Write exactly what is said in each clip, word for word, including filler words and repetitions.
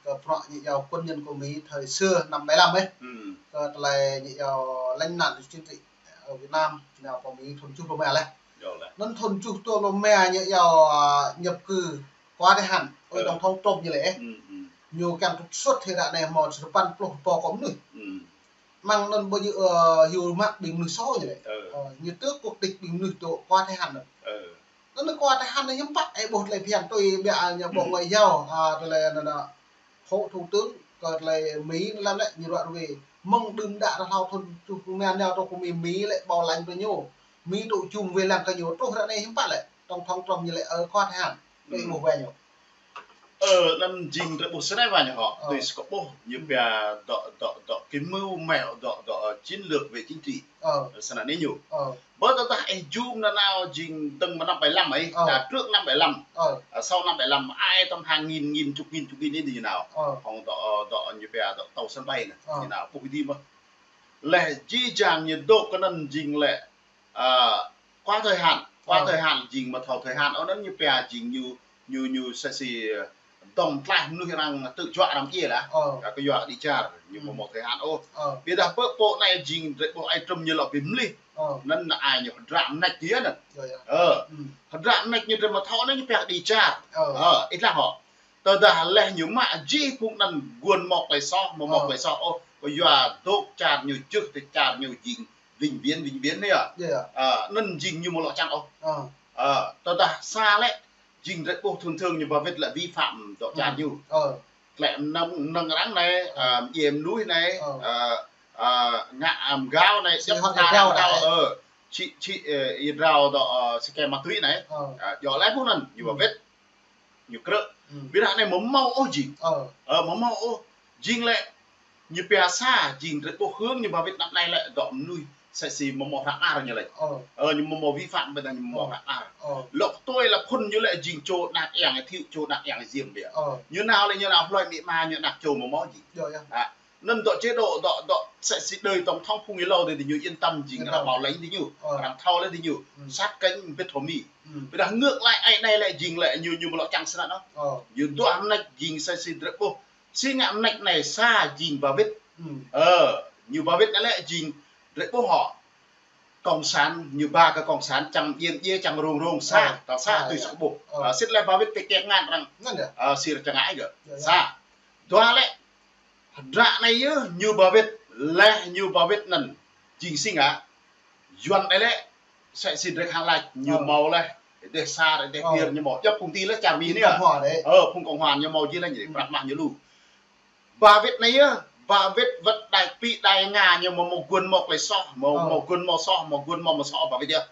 kơ bruă ñu iâu quân nhân của Mỹ thời xưa năm bảy lăm ấy. Kơ tơlơi ñu iâu lánh nạn chính trị ở Việt Nam, ñu iâu pơ Mỹ thun tơjuh pluh rơma lĕ. Anŭn thun tơjuh pluh rơma ñu iâu, à, nhập cư quá thời hạn, ơi tổng thống Trump ñu lĕ. Ñu kiăng trục xuất hơi ră anai hmâo sapăn pluh rơbâo kơ mơnuih. Mơ̆ng anŭn ƀu djơ̆, ơ, hyu mă ƀing mơnuih soh ñu lĕ. Ơ, ñu tước quốc tịch ƀing mơnuih dŏ quá thời hạn anŭn. Anŭn quá thời hạn anŭn hiư̆m pă, ơ, ƀuh tơlơi phiăn tui ƀiă ñu Bộ Ngoại giao, à, tơlơi anŭn, anŭn, Thủ, Thủ tướng, kơ tơlơi Mỹ anŭn lăm lĕ, ñu ruă ruai. Mơ̆ng đưm đă rơhlâo thun tơjuh pluh rơma nao tơ kơ Mỹ, Mỹ lĕ bảo lãnh kơ ñu. Mỹ dŏ jum wai lăng kơ ñu, truh ră anai hiư̆m pă lĕ. Tổng thống Trump ñu lĕ, ơ, quá thời hạn. Ơ, ƀuh wai ñu. Ơ, anŭn jing drơi ƀuh sơnai wa ñu hŏ. Tui sơkŏ ƀuh, ñu pia dŏ, dŏ, dŏ kơ mơ̆ meo, dŏ, dŏ, ơ, chiến lược về chính trị. Ơ, sơnai anai ñu. Bơ tơdah ih jum nanao jing dơ̆ng mơ̆ng năm bảy lăm ih, đa trước năm bảy lăm. Ơ, sau năm bảy lăm, ai tơm hàng nghìn, nghìn, chục nghìn, chục nghìn anai ñu nao. Hŏng dŏ, dŏ, ñu pia dŏ tàu sân bay anai. Ñu nao, ƀuh ih dĭ mơ̆. Lĕ jih jang ñu dŏ kơ anŭn jing lĕ, à, quá thời hạn, quá thời hạn jing mơ̆ thâo thời hạn, ơ, anŭn ñu pia jing ñu, ñu, ñu sĕ si, ơ, dŏng tlaih mơnuih arăng tự do arăng pơdjai lah. Kơ yua kơ đi čar, ñu mơ̆ mơ̆ thời hạn ôh. Ƀiădah pơ pô anai jing drơi ƀuh ai Trump ñu lŏ ƀu mlih. Anŭn ai ñu hơdră mơneč ñu anŭn. Hơdră mơneč ñu drơi mơ̆ thâo anŭn ñu pia đi čar. Ơ, ih lah hŏ. Tơdah lĕ ñu mă jih phung anŭn guôn mơ̆ tơlơi soh, mơ̆ mơ̆ tơlơi soh ôh. Kơ yua dŏ čar ñu čưh tơ čar ñu jing vĩnh viễn, vĩnh viễn anai yơh. Ơ, anŭn jing ñu mơ̆ lŏ čang ôh. Ơ, tơdah sa lĕ, jing drơi ƀuh thun thương ñu ba wĭt lĕ vi phạm dŏ čar ñu. Tlĕ mơnơ̆ng, mơnơ̆ng arăng anai, ơ, djai mơnuih anai, ơ, ơ, ngă, ơ, mgao anai, djŏp ta arăng mgao, ơ, čih, čih, ơ, ih drao dŏ, ơ, si kê ma túy anai. Ơ, djŏ lĕ phung anŭn, ñu ba wĭt. Ñu krư̆. Ƀiădah anai mơ̆ mâo ôh jing. Ơ, mơ̆ mâo ôh. Jing lĕ ñu pia sa, jing drơi ƀuh hơ̆ng ñu ba wĭt anăp anai lĕ dŏ mơnuih sĕ si mơ̆ mơ̆ hră mơar ñu lĕ. Ơ, ñu mơ̆ mơ̆ vi phạm ƀiădah ñu mơ̆ mơ̆ hră mơar. Lŏ tui lĕ phun ñu lĕ jing čô anak yang thiu, čô anak yang diêm biă. Ñu nao lĕ ñu nao hloi amĭ ama ñu anak čô mơ̆ mâo jing. Anŭn dŏ chế độ, dŏ, dŏ sĕ si đơi tổng thống phung ih lâo dih, dih ñu yên tâm jing arăng bảo lãnh dih ñu, arăng thâo lĕ dih ñu. Sát cánh bit hơmi. Ƀiădah ngược lại ai anai lĕ jing lĕ ñu, ñu mơ̆ lŏ čang sơnăn ôh. Ñu dua mơneč jing sĕ si drơi ƀuh. Si ngă mơneč anai sa jing ba wĭt. Ơ, ñu ba wĭt anai lĕ jing drơi ƀuh hŏ. Cộng sản, ñu ba kơ cộng sản čang djêm djê čang rông rông sa, ta sa tui sơkŏ ƀuh. Ơ, sĭt lĕ ba wĭt tơ kek ngan arăng. Ơ, sĭt čang ai gơ̆. Sa. Dua lĕ, hơdră anai yơh, ñu ba wĭt, lĕ ñu ba wĭt anŭn. Jing si ngă, Yuan anai lĕ, sĕ si drơi khăng lač, ñu mâo lĕ, dêh sa, dêh pir ñu mâo, djŏp phung ti lĕ čar Mi anai. Ơ, phung Cộng hòa ñu mâo jih lĕ ñu, prăk mah ñu lu. Ba wĭt anai yơh, ba wĭt wơ̆t đai pĭ đai nga ñu mâo, mâo guôn mâo tơlơi soh, mâo, mâo guôn mâo soh, mâo guôn mâo mơ̆ soh ba wĭt yơh.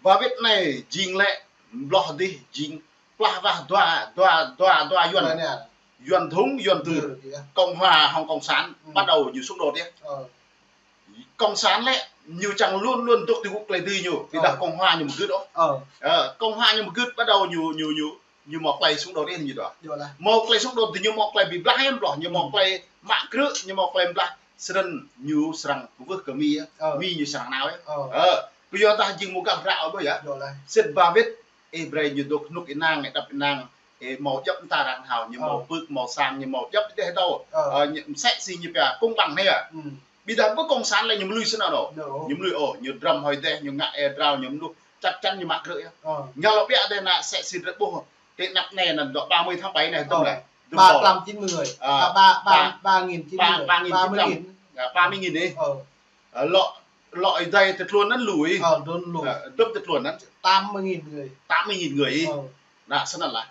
Ba wĭt anai jing lĕ, bloh dih jing, plah wah dua, dua, dua, dua Yuan. Yuan Thung, Yuan Tư. Cộng hòa hŏng Cộng sản, bắt đầu ñu xung đột yơh. Cộng sản lĕ, ñu čang luôn luôn dŏ tui gŭ tơlơi dưi ñu, ƀiădah Cộng hòa ñu mơgưt ôh. Ơ, Cộng hòa ñu mơgưt bắt đầu ñu, ñu, ñu, ñu mâo tơlơi xung đột yơh ñu dua. Mâo tơlơi xung đột dih ñu mâo tơlơi bi blah yơh bloh, ñu mâo tơlơi mă krư̆, ñu mâo tơlơi blah, sơnăn ñu srăng kwưh kơ Mi yơh. Mi ñu srăng nao yơh. Ơ, kơ yua dah jing mơ̆ gah ră ƀơi yơh. Sĭt ba wĭt, ih brơi ñu dŏ kơnuk kơna, ih đăp kơna, ih mâo djŏp mơta arăng hao, ñu mâo pưk, mâo sang, ñu mâo djŏp dêh dâo. Ơ, ñu sĕ si ñu pia công bằng anai yơh. Ƀiădah ƀơi cộng sản lĕ ñu mlui sơnăn ôh. Ñu mlui ôh, ñu drăm hơi dêh, ñu ngă ê drao, ñu mlui. Chắc chắn ñu mă krư̆ yơh. Ngă lŏ ƀiă dêh anai sĕ si drơi ƀuh. Tơ anăp anai anŭn dŏ ba mươi tháng bảy anai, dơ̆ng lĕ. Ba trăm chín mươi người. À, ba, ba, ba nghìn chín mươi. Ba, ba nghìn chín trăm. Ba mươi nghìn. À, ba mươi nghìn dih. Ơ, lŏ, lŏ ih dai tơ tluôn anŭn lui. Ơ, tơl lui. Ơ, dŏp tơ tluôn anŭn. Tám mươi nghìn người. Tám mươi nghìn người dih. Anŭn sơnăn lah.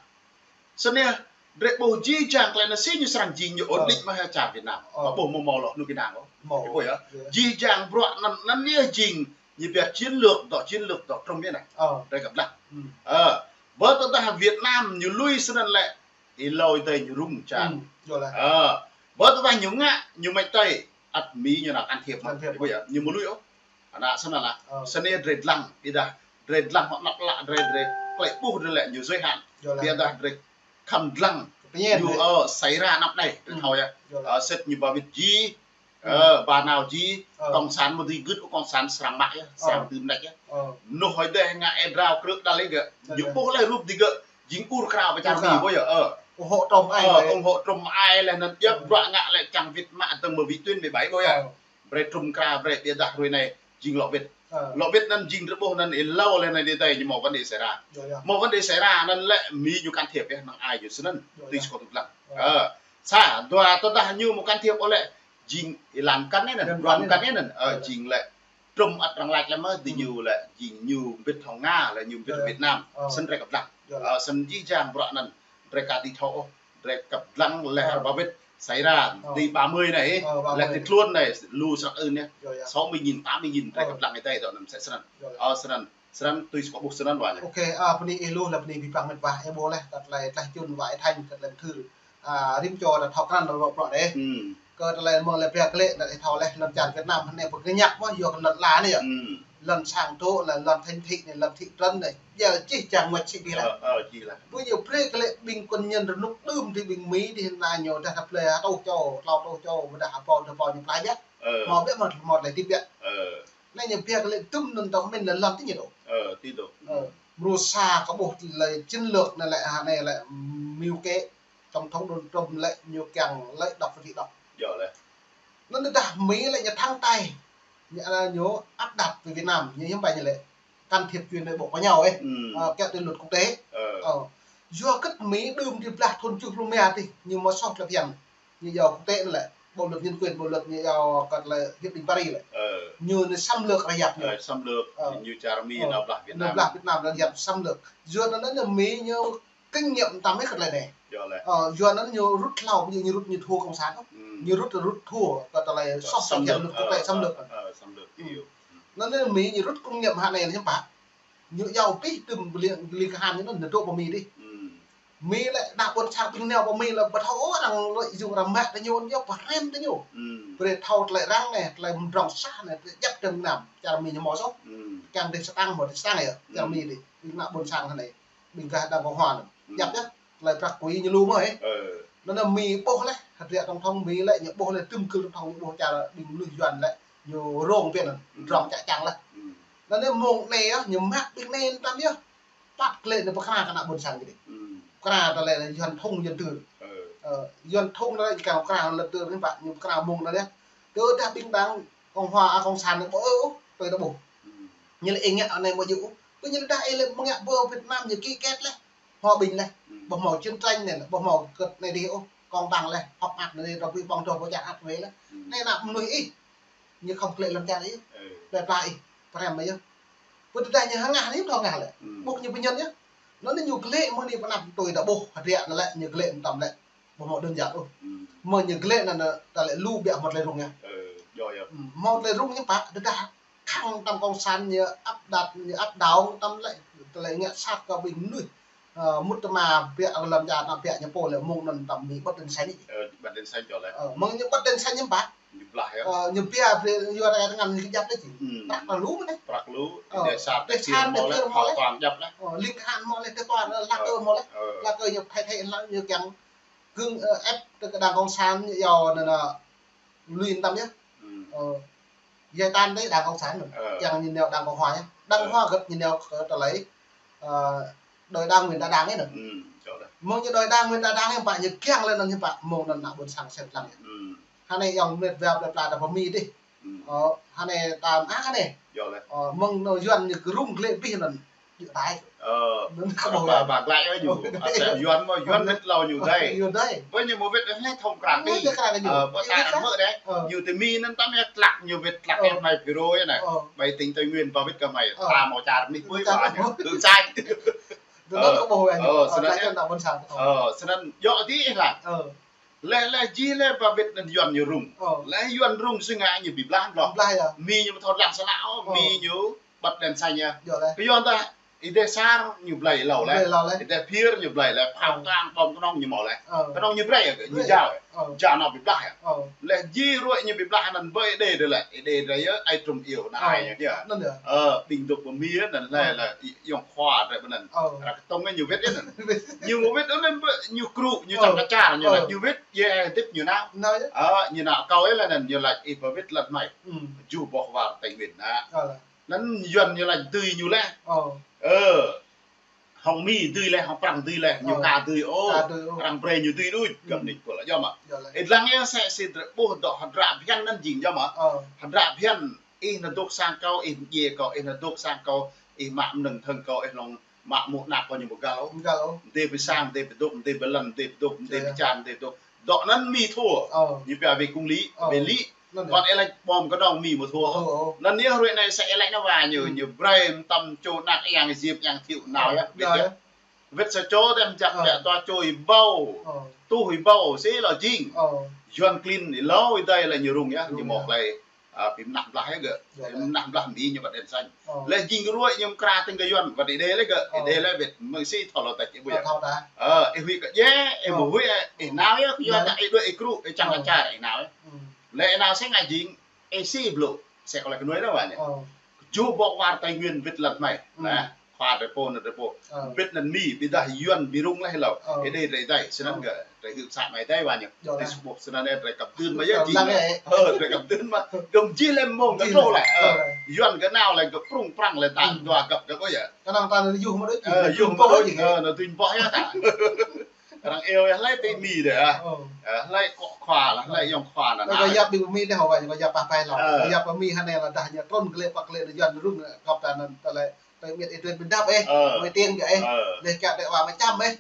Sơnăn, drơi ƀuh jih jang tơlơi anai si ñu srăng jing ñu ổn định mơ̆ hă čar Việt Nam. Ƀuh mơ̆ mâo lŏ kơnuk kơna ôh. Mâo. Ƀuh yơh. Jih jang bruă anŭn, anŭn yơh jing ñu pia chiến lược, dŏ chiến lược dŏ Trump yơh anai. Drơi kăp lah. Ơ, bơ tơdah Việt Nam ñu lui sơnăn lĕ, ih lâo ih dai ñu rŭng čar. Ơ, bơ tơdah ñu ngă, ñu mă tơi, ăt Mi ñu nao can thiệp mơ̆. Can thiệp. Ƀuh yơh, ñu mơ̆ lui ôh. Anŭn sơnăn lah. Sơnăn drơi dlăng, ƀiădah drơi dlăng hŏ anăp lă drơi, drơi tơlơi ƀuh drơi lĕ ñu giới hạn. Ƀiădah drơi khăm dlăng. Ñu, ơ, xảy ra anăp anai, drơi thâo yơh. Ơ, sĭt ñu ba wĭt jih, ơ, ba nao jih, cộng sản mơ̆ dưi gưt ôh cộng sản srăng mă yơh, srăng dưi mơneč yơh. Mơnuih hơi dêh ngă ê drao krư̆ đal lĕ gơ̆. Ñu ƀuh lĕ rup dih gơ̆, jing ur krao pơ čar Mi ƀơi yơh, ơ. ủng hộ Trump ai Ơ, ơi. Ủng hộ Trump ai lĕ anŭn, yap Ơ. Bruă ngă lĕ čang wĭt mă tơ̆ng mơ̆ wĭt tuyên bĕ ƀai ƀơi Ơ. Brei Trump kra brei biă dah hrơi anai jing lŏ wĭt. Ơ. Lŏ wĭt anŭn jing rơbuh anŭn ih hlâo lĕ anŭn đi tơi ñu mâo vấn đề xảy ra. Yơh, yơh. Mâo vấn đề xảy ra anŭn lĕ Mi ñu can thiệp yơh, năng ai ñu snăn. Yơh, tui yơh. Sô kơ tơdang. Ơ. Ơ. Sa, dua tơdah ñu mâo can thiệp ôh lĕ jing ih lăm kăn anŭn, lăm kăn anŭn. Ơ, yơh. Jing lĕ Trump ăt arăng laĭ lĕ mơ̆, di ñu lĕ, jing ñu mbĭt hŏng Nga, lĕ ñu mbĭt hŏng Việt Nam. Ơ. Snăn drei kăp dlăng. Ơ, snăn jih jang bruă anŭn, drei ka dưi thâo ôh, drei kăp dlăng lĕ ba wĭt, xảy ra, di ba mươi anai, lĕ ti tluôn anai, lu srăk ưn anai, sáu mươi nghìn, tám mươi nghìn, drei kăp dlăng ih tơi dŏ anŭn msĕ snăn. Ơ, snăn, snăn, tui sô kơ ƀuh snăn wa ñu. Ok, ơ, bơni ih lu lĕ bơni abih bang mĕt wa, ih ƀuh lĕ, kơ tơlơi tlaih čun wa ih Thanh, kơ tơlơi mthưr. Ơ, rĭm čô ta thâo krăn lŏ bruă đeh. Kơ tơlơi mơ̆ng lĕ biă klĕ, đa ih thâo lĕ, lŏn čar Việt Nam, hơnai pơkơñăp mơ̆, yua kơ lŏn ala anai yơh. Lŏn sang tŏ lĕ, lŏn thành thị anai, lŏn thị trấn anai. Biă čih čang mơ̆ čih bih lĕ. Ơ, ơ, čih lĕ. Bơ ñu brei kơ lĕ ƀing kơnuk kơna rơnŭk đưm đĭ ƀing Mi đih anai ñu dah ta plei ha tŏ čô, tlâo tŏ čô, ƀôdah ha pô, dah pô ñu plei biă. Ơ. Mâo biă mơ̆, mâo lĕ tĭp biă. Ơ. Anai ñu biă kơ lĕ tŭm anŭn tŏ mĭn lĕ lŏn ti ñu tŏ. Ơ, ti tŏ. Ơ. Mrô sa kơ ƀuh lĕ chiến lược anai lĕ, hơnai lĕ mưu kế. Tổng thống Donald Trump lĕ ñu kiăng lĕ độc với độc. Yơh lĕ. Anŭn tơdah Mi lĕ ñu thẳng tay. Ñu, ñu áp đặt với Việt Nam, ñu hiư̆m pă ñu lĕ can thiệp chuyện nội bộ của nhau ấy. Ơ, kéo theo luật quốc tế. Ơ. Ơ. Yua kơ Mi đưm đĭ blah thun čuh lu mia tih, ñu mâo soh tơlơi phiăn. Ñu yua quốc tế anŭn lĕ, bộ luật nhân quyền, bộ luật ñu yua kơ lĕ hiệp định Paris lĕ. Ơ. Ñu anai xâm lược ră yap ñu. Ơ, xâm lược, ơ. Ñu čar Mi nao blah Việt Nam. Nao blah Việt Nam ră yap xâm lược. Yua anŭn anai Mi ñu kinh nghiệm tăm ih kơ tơlơi anai. Yơh lĕ. Ơ, yua anŭn ñu rŭt hlâo, ñu, ñu rŭt ñu thua cộng sản. Ñu rŭt, rŭt thua kơ tơlơi soh xâm lược, luật quốc tế xâm lược. Ơ, ơ, xâm lược, ơ, ơ. Anŭn anai Mi ñu rŭt kinh nghiệm hơnai hiư̆m pă. Ñu yua pih tŭm ling, ling kahan ñu anŭn ñu dŏ pơ Mi đih. Mi lĕ đa ƀôn sang ƀing nao pơ Mi lĕ ƀu thâo ôh arăng lợi dụng arăng mă tơ ñu, yua pơhrăm tơ ñu. Brei thâo tơlơi arăng anai, tơlơi mdrŏng sah anai, tơlơi djăp tơm năm, čar Mi ñu mâo soh. Kiăng dêh sơtang mâo dêh sơtang yơh, čar Mi đih. Ƀing ană ƀôn sang hơnai. Ƀing gah đang Cộng hòa anŭn. Djăp yơh, tơlơi prăk kui ñu lu mơ̆ ih. Ơ. Anŭn anai Mi ƀuh lĕ, hơdră tổng thống Mi lĕ, ñu ƀuh lĕ tŭm kơ tổng thống ñu ƀuh čar ƀing mơnuih Yuan lĕ, ñu rông biă anŭn, drŏng čă čang lĕ. Anŭn anai mơ̆ng anai yơh, ñu mă ƀing anai tăm yơh. Păt klĕ anai pơkra kơ ană ƀôn sang kơ đih. Pơkra tơlơi anai Yuan thông Yuan tư. Ơ. Ơ, Yuan thông anai kơ pơkra Yuan tư anai pă, ñu pơkra mơ̆ng anai yơh. Tơdah ƀing đang Cộng hòa, à, cộng sản anai ƀu ơ ôh, tui ta ƀuh. Ñu lĕ ih ngă anai ƀu djơ̆ ôh. Kơ ñu lĕ dah ih lĕ mơ̆ng ngă pơ Việt Nam ñu ký kết lĕ. Hòa bình lĕ. Ƀu mâo chiến tranh anai, ƀu mâo kơt anai dih ôh. Công bằng lĕ, hŏk mơak anai, rơbui ƀơ̆ng tŏ, ƀu čar ăt wĕ lĕ. Anai ană mơnuih ih. Ñu khŏm klĕ lŏn čar ih. Ơ. Plei pla ih. Pơhrăm mơ̆ yơh. Pơ tơdah ñu hơngah anai, thâo hơngah lĕ. Ƀuh ñu pơñen yơh. Anŭn anai ñu klĕ mơ̆ng anai pơ anăp tui ta ƀuh, hơdră anai lĕ, ñu klĕ tăm lĕ. Ƀu mâo đơn giản ôh. Mơ̆ ñu klĕ anŭn, anŭn, ta lĕ lu biă mâo tơlơi rŭng yơh. Ơ, yơh, yơh. Mâo tơlơi rŭng ñu pă, tơdah khăng tăm cộng sản ñu áp đặt, ñu áp đảo tăm lĕ, tơlơi ngă sat kơ ƀing mơnuih. Ơ, mŭt tơma biă lăm čar anŭn biă ñu pô lĕ mơ̆ng anŭn tăm Mi bật đèn xanh. Ơ, bật đèn xanh čô lĕ. Ơ, mơ̆ng ñu bật đèn xanh ñu pă. Ñu blah yơh. Ơ, ñu biă, biă, yua rai tơngan ñu kơjăp lĕ či. Prăk lu mơ̆n anai. Prăk lu, ơ, dêh sat, dêh sat, dêh mâo lĕ, dêh sat mâo lĕ, hơtang djăp lĕ. Ơ, ling kahan mâo lĕ, dêh tuan, ơ, lăk ơ mâo lĕ. Ơ. Lăk ơ ñu pơthai thai lăk ñu kiăng gưng, ơ, ép tơ kơ đang cộng sản ñu yua anŭn, anŭn, lui tăm yơh. Ơ, giải tán đơi đang cộng sản anŭn. Ơ. Kiăng ñu nao đang cộng hòa yơh. Đang cộng hòa gơ̆t ñu nao kơ tơlơi, ơ, đổi đảng nguyên đa đảng anŭn. Mơ̆ng ñu đổi đảng nguyên đa đảng hiư̆m pă ñu kiăng lĕ anŭn hiư̆m pă mơ̆ng anŭn ană ƀôn sang sem lăng yơh. Hơnai yơh mĕt wa plei pla ta pơ Mi đih. Ơ, hơnai tam ah hơnai. Yơh lĕ. Ơ, mơ̆ng anŭn Yuan ñu kơ rŭng klĕ bih anŭn. Djơ̆ tai. Ơ, anŭn kơ ƀuh ba, ba glăi ơ ñu. Ơ. Ăt lĕ Yuan mơ̆, Yuan hĭt hlâo ñu dai. Ñu dai. Ƀơi ñu mâo wĭt hĭ thông krang ñu. Ơ, ƀơi ta mơ̆ đeh. Ơ. Ñu tơ Mi anŭn tăm yơh tlăk ñu wĭt tlăk yơh mai phi rô yơh anai. Ơ. Ƀơi tỉnh Tây Nguyên ba wĭt kơ mai. Ơ. Ta mâo čar mơnuih ƀuh ba ñu. Tơ̆ sai. Anŭn kơ ƀuh anŭn. Ơ, snăn yơh. Ơ, snăn yơh ti ih lăng. Ơ. Lĕ, lĕ jih lĕ ba wĭt anŭn Yuan ñu rŭng. Ơ. Lĕ Yuan rŭng si ngă ñu bi blah blah. Blah yơh. Mi ñu thâo lăng sơnă ôh, Mi ñu bật đèn xanh yơh. Yơh lĕ. Kơ Yuan ta, ih dêh Sar ñu blei hlâo lĕ. Blei hlâo lĕ. Ih dêh Phiêr ñu blei lĕ. Phao tang, bom kơnong ñu mâo lĕ. Ơ. Kơnong ñu brei yơh, ñu jao yơh. Ơ. Jao anŏ bi blah yơh. Ơ. Lĕ jih ruai ñu bi blah anŭn ƀơi đê đê lĕ. Đê đê yơh, ai Trump iâu anŭn ai yơh. Anŭn yơh. Ơ, ƀing dŏ pơ Mi anŭn lĕ, lĕ, yŏng khua drei ƀơi anŭn. Ơ. Ră kơtông ñu wĭt anŭn. Ñu wĭt anŭn ƀơi, ñu krŭ, ñu čang kơ čar, ñu laĭ, ñu wĭt, yơh, dĭp ñu nao. Nao yơh. Ơ, ñu nao kâo ih lĕ anŭn, ñu laĭ, ih ba wĭt lăt mai. Ju boh war Tây Nguyên anŭn. Ơ lĕ. Anŭn Yuan ñu laĭ tui ñu lĕ. Ơ. Ơ. Hŏng Mi dưi laih, hŏng Prăng dưi laih, ñu ka dưi ôh. Ka dưi ôh. Arăng brơi ñu dưi đôč, gơ̆p nik pô lă, yơh mă. Ih lăng yơh sĕ, sĕ drơi ƀuh dŏ hơdră phiăn anŭn jing, yơh mă. Hơdră phiăn, ih nao dŏ sang kâo, ih djai kâo, ih nao dŏ sang kâo, ih mă mơnơ̆ng thơ̆ng kâo, ih lŏng mă mŭt ană kâo ñu ƀu găl ôh. Ƀu găl ôh. Dê ƀơi sang, dê ƀơi dŏ, dê ƀơi lŏn, dê ƀơi dŏ, dê ƀơi čan, dê ƀơi dŏ. Dŏ anŭn Mi thua. Ñu pia ƀơi công lý, ƀơi lý. Kŏn ih laĭ ƀom kơnơ̆ng Mi ƀu thua. Anŭn yơh ruai anai sĕ ih laĭ nao wa ñu, ñu brơi mơtam čô ană yang Diêm yang Thiệu nao yơh. Wĭt sa čô tơm jak pĕ dua čô ih ƀâo. Tuh ih ƀâo, sĭ lŏ jing. Yuan klin ih lâo ih dai lĕ ñu rŭng yơh, ñu mŏk lĕ. Ƀing mơnah blah yơh gơ̆. Mơnah blah Mi ñu wơ̆t đèn xanh. Lĕ jing ruai ñu mơkra tơ̆ng kơ Yuan, wơ̆t ih đe lĕ gơ̆. Ih đe lĕ wĭt, mơ̆ng sĭ thâo lŏ tăč ih ƀu yơh. Ih huĭ kơ djai, ih ƀu huĭ, ih nao yơh, yua ta ih đuaĭ ih krŭ, ih čang kơ čar ih nao yơh. Lĕ ih nao sĕ ngă jing, ih sĭ blŭ, sĕ kơ lĕ kơnuai nao wa ñu. Ju ƀôk war Tây Nguyên wĭt lăn hmai. Nă, khua drơi pô, nă drơi pô. Wĭt anŭn Mi, ƀiădah Yuan ƀu rŭng laih hlâo. Ih đe drơi dai, snăn gơ̆, drơi hưp sa mai dai wa ñu. Drơi sơbôh snăn drơi kăp dưn mă yơh jing. Drơi kăp dưn mă, gơ̆m jih lĕ mơ̆ng gơ̆ truh lĕ. Yuan gơ̆ nao lĕ gơ̆ prŭng Prăng lĕ ta, dua găp gơ̆ ôh yơh. Kơnơ̆ng ta anŭn yuh mă đôč, yuh mă đôč, anŭn dưi ƀuh yơh ta. Arăng iâu yơh hlơi tơ Mi dêh. Hlơi kŏ khua lah, hlơi yŏng khua anŭn. Kơ yap ƀing Mi dêh hŏ wa, kơ yap pah pai lŏ. Kơ yap Mi hơnai lah dah ñu trŭn kơ lĕ păk lĕ Yuan rŭng gơ̆ ta anŭn tơlơi. Tơ miêt ih tui ƀing dăp ih, mơi tiêng kơ ih. Lĕ kiăng tơ wa mă čăm ih.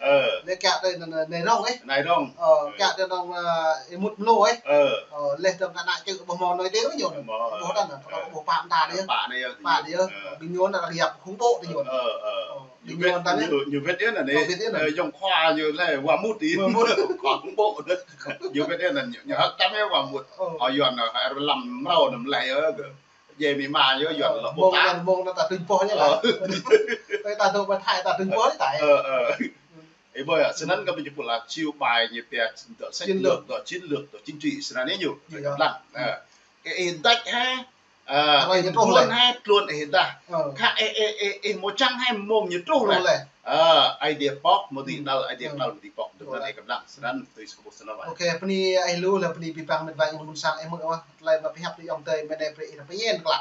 Lĕ kiăng tơ anai rŏng ih. Anai rŏng. Kiăng tơ anŭn ih mŭt mlô ih. Lĕ tơm kơ ană čư̆ ƀu hmâo anai tiêng ñu. Ƀu hơdăn, ƀu pă mơta dih. Pă dih. Ƀing ñu anŭn arăng yap khủng bố dih ñu. Ƀing ñu anŭn ta anai. Ñu wĭt yơh anŭn. Yŏng khua ñu lĕ wa mŭt dih. Khua khủng bố. Ñu wĭt yơh anŭn. Ñu hơ̆k tăm yơh wa mŭt. Hŏ Yuan anŭn hơ̆k lăm mrâo anŭn mlai yơh. Djai Mi mă yơh, Yuan lŏ ƀuh ta. Mông anŭn mông anŭn ta tŭñ pŏh ñu lah. Tui ta dŏ ƀơi Thái ta tŭñ pŏh ta. Ih ƀuh yơh, snăn gơ̆ ƀu jơpŭ lah chiêu bài ñu pia dŏ chiến lược, dŏ chiến lược, dŏ chính trị, snăn yơh ñu. Lăng. Kơ ih dăč hă, ih truh lĕ hă, tluôn ih dah. Khă ih, ih, ih, ih mơčăng hă mông ñu truh lĕ. Ai dih pŏk, mơ̆ dih đăl, ai dih đăl, mơ̆ dih pŏk. Dŏ anai kơ lăng, snăn tui sa ƀuh snăn wa. Ok, bơni ih lu, lĕ bơni abih bang mĕt wa yang ƀuôn sang ih mơ̆ wa. Tơlơi mă pơhiăp tui ayŏng adơi mơ̆ng anai brơi ih pơñen klă.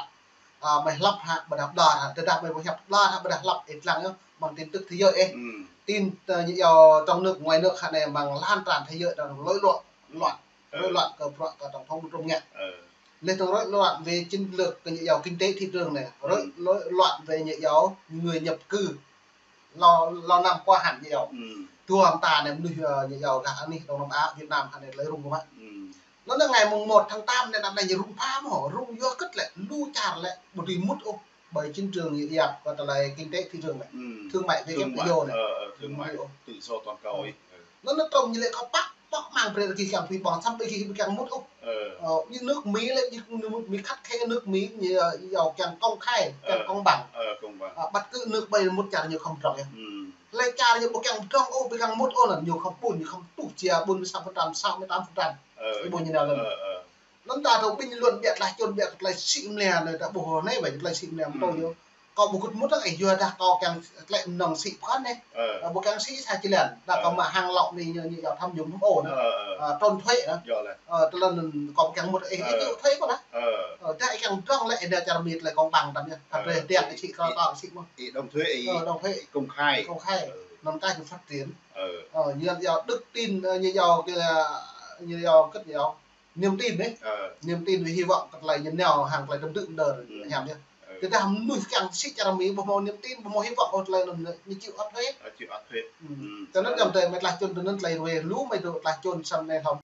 Mơi hlăp hă, ƀôdah ƀlŏr hă, tơdah mơi ƀu hiăp ƀlŏr hă, ƀôdah hlăp ih lăng yơh, mơ̆ng tin tức thế giới ih. Tin, ñu iâu trong nước, ngoài nước hă anai mơ̆ng lan tràn thế giới đang rối loạn, loạn, rối loạn kơ bruă kơ tổng thống Trung ngă. Lĕ tơ̆ng rối loạn về chiến lược kơ ñu iâu kinh tế thị trường anai, rối, rối loạn về ñu iâu người nhập cư. Lơ, lơ năm qua hăn ñu iâu. Tuôm ta anai mơnuih, ñu iâu gah anih Đông Nam Á, Việt Nam hă anai tơlơi rŭng mă. Anŭn anai ngày mùng một tháng tám anai năm anai ñu rŭng pha mơ̆, rŭng yua kơ lĕ, lu čar lĕ, ƀu dưi mŭt ôh. Bởi chiến trường ñu iâu kơ tơlơi kinh tế thị trường lĕ. Thương mại WTO lĕ. Thương mại tự do toàn cầu ih. Anŭn anŭn trông ñu lĕ kơ păk, păk mơ̆ng brơi kơ gih kiăng pui ƀơ̆ng, samơ̆ gih ƀu kiăng mŭt ôh. Ñu nước Mỹ lĕ, ñu nước Mỹ khắt khe nước Mỹ, ñu iâu kiăng công khai, kiăng công bằng. Bất cứ nước ƀơi mŭt čar ñu khŏm pơdrŏng yơh. Lĕ čar ñu ƀu kiăng pơdrŏng ôh, ƀu kiăng mŭt ôh anŭn, ñu khŏm ƀun, ñu khŏm tuh jia ƀun mươi sáu phần trăm, sáu mươi tám phần trăm. Ih ƀuh ñu nao lăng. Anŭn ta thâo bình luận ƀiă tơlơi čun ƀiă kơ tơlơi sĭ mlia anai ta ƀuh anai ƀai tơlơi sĭ mlia mơ̆ tui ñu. Kâo ƀu gưt mŭt dơ̆ng ih yua dah kâo kiăng tơlơi mơnơ̆ng sĭ pơkŏn anai. Ƀu kiăng sĭ sa čơlan. Dah kâo mă hăng lŏ anai ñu, ñu iâu tham nhũng tham ô anŭn. Trốn thuế anŭn. Tơlơi anŭn kâo ƀu kiăng mŭt ih, ih chịu thuế kơ lah. Dah ih kiăng pơdrŏng lĕ ih nao čar Mi tơlơi công bằng tăm yơh. Hă brơi tiang ih sĭ kơ kâo sĭ mơ̆. Ih đóng thuế ih. Đóng thuế. Công khai. Công khai. Anŭn kơ ñu phát triển. Ñu iâu đức tin, ñu iâu kơ, ñu iâu kơ ñu iâu niềm tin dih. Niềm tin với hy vọng kơ tơlơi ñu nao hăng tơlơi tơm dưm đơr hiam yơh. Tơdah mơnuih kiăng sĭ čar Mi ƀu hmâo niềm tin, ƀu hmâo hy vọng ôh tơlơi anŭn ñu chịu ăt thuế. Chịu ăt thuế. Tơnăn gơ̆m tơlơi mơi tơlơi čun tơnăn tơlơi ruai lu mơi dŏ tơlơi čun samơ̆ anai hlâo.